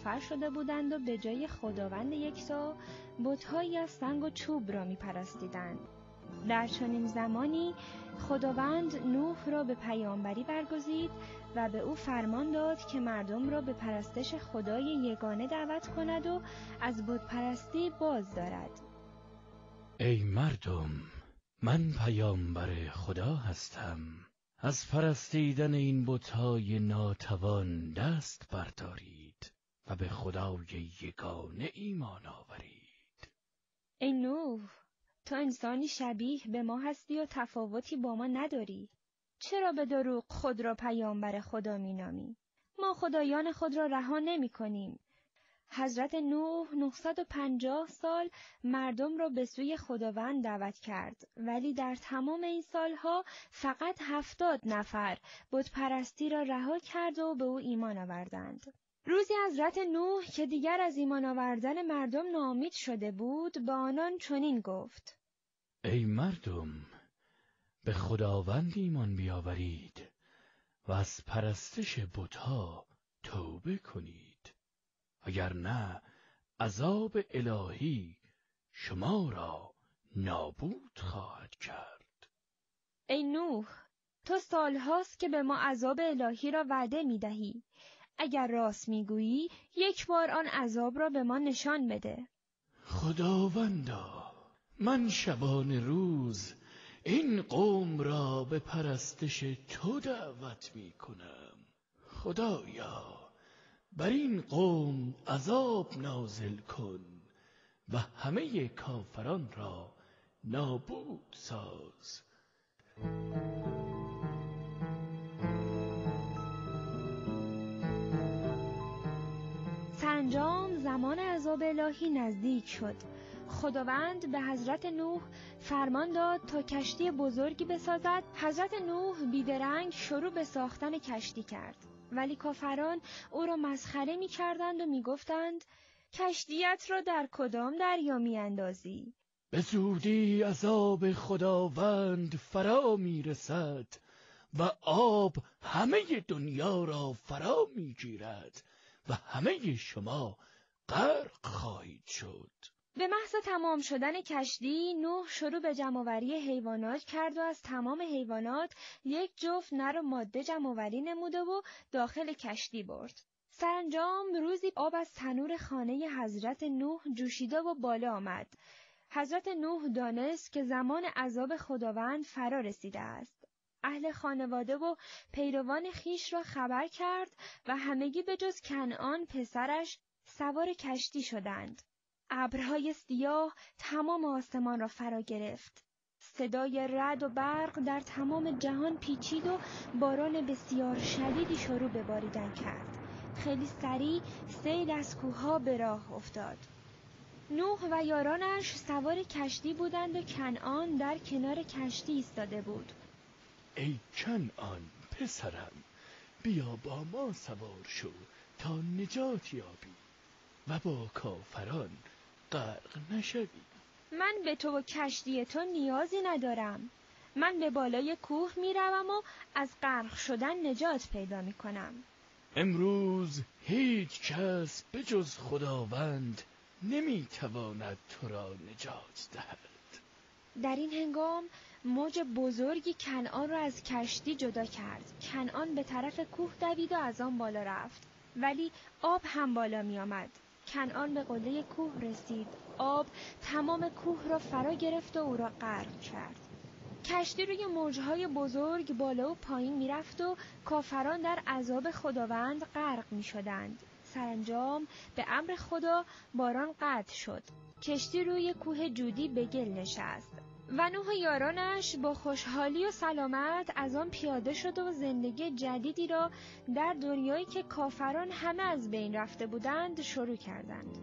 کافر شده بودند و به جای خداوند یکتا بت‌هایی از سنگ و چوب را می‌پرستیدند. در چنین زمانی خداوند نوح را به پیامبری برگزید و به او فرمان داد که مردم را به پرستش خدای یگانه دعوت کند و از بت‌پرستی باز دارد. ای مردم، من پیامبر خدا هستم. از پرستیدن این بت‌های ناتوان دست بردارید و به خدای یگانه ایمان آورید. ای نوح، تو انسانی شبیه به ما هستی و تفاوتی با ما نداری. چرا به دروغ خود را پیامبر خدا مینامی؟ ما خدایان خود را رها نمی کنیم. حضرت نوح 950 سال مردم را به سوی خداوند دعوت کرد، ولی در تمام این سالها فقط 70 نفر بت‌پرستی را رها کرد و به او ایمان آوردند. روزی حضرت نوح که دیگر از ایمان آوردن مردم ناامید شده بود، به آنان چنین گفت: ای مردم، به خداوند ایمان بیاورید و از پرستش بت‌ها توبه کنید، اگر نه عذاب الهی شما را نابود خواهد کرد. ای نوح، تو سالهاست که به ما عذاب الهی را وعده می‌دهی. اگر راست میگویی یک بار آن عذاب را به ما نشان بده. خداوندا، من شبان روز این قوم را به پرستش تو دعوت میکنم. خدایا، بر این قوم عذاب نازل کن و همه کافران را نابود ساز. سرانجام زمان عذاب الهی نزدیک شد. خداوند به حضرت نوح فرمان داد تا کشتی بزرگی بسازد. حضرت نوح بیدرنگ شروع به ساختن کشتی کرد، ولی کافران او را مسخره می کردند و می گفتند کشتیت را در کدام دریا می اندازی؟ به زودی عذاب خداوند فرا می رسد و آب همه دنیا را فرا می گیرد و همه شما غرق خواهید شد. به محض تمام شدن کشتی، نوح شروع به جمع‌آوری حیوانات کرد و از تمام حیوانات یک جفت نر و ماده جمع‌آوری نموده و داخل کشتی برد. سرانجام روزی آب از تنور خانه حضرت نوح جوشیده و بالا آمد. حضرت نوح دانست که زمان عذاب خداوند فرا رسیده است. اهل خانواده و پیروان خیش را خبر کرد و همگی به جز کنعان پسرش سوار کشتی شدند. ابرهای سیاه تمام آسمان را فرا گرفت. صدای رعد و برق در تمام جهان پیچید و باران بسیار شدیدی شروع به باریدن کرد. خیلی سریع سیل از کوه‌ها به راه افتاد. نوح و یارانش سوار کشتی بودند و کنعان در کنار کشتی ایستاده بود. ای کنعان پسرم، بیا با ما سوار شو تا نجات یابی و با کافران غرق نشوی. من به تو و کشتی تو نیازی ندارم. من به بالای کوه میروم و از غرق شدن نجات پیدا میکنم. امروز هیچ کس به جز خداوند نمیتواند تو را نجات دهد. در این هنگام موج بزرگی کنعان را از کشتی جدا کرد. کنعان به طرف کوه دوید و از آن بالا رفت، ولی آب هم بالا می آمد. کنعان به قله کوه رسید. آب تمام کوه را فرا گرفت و او را غرق کرد. کشتی روی موجهای بزرگ بالا و پایین می رفت و کافران در عذاب خداوند غرق می شدند. سرانجام به امر خدا باران قطع شد. کشتی روی کوه جودی به گل نشست و نوح و یارانش با خوشحالی و سلامت از آن پیاده شد و زندگی جدیدی را در دنیایی که کافران همه از بین رفته بودند شروع کردند.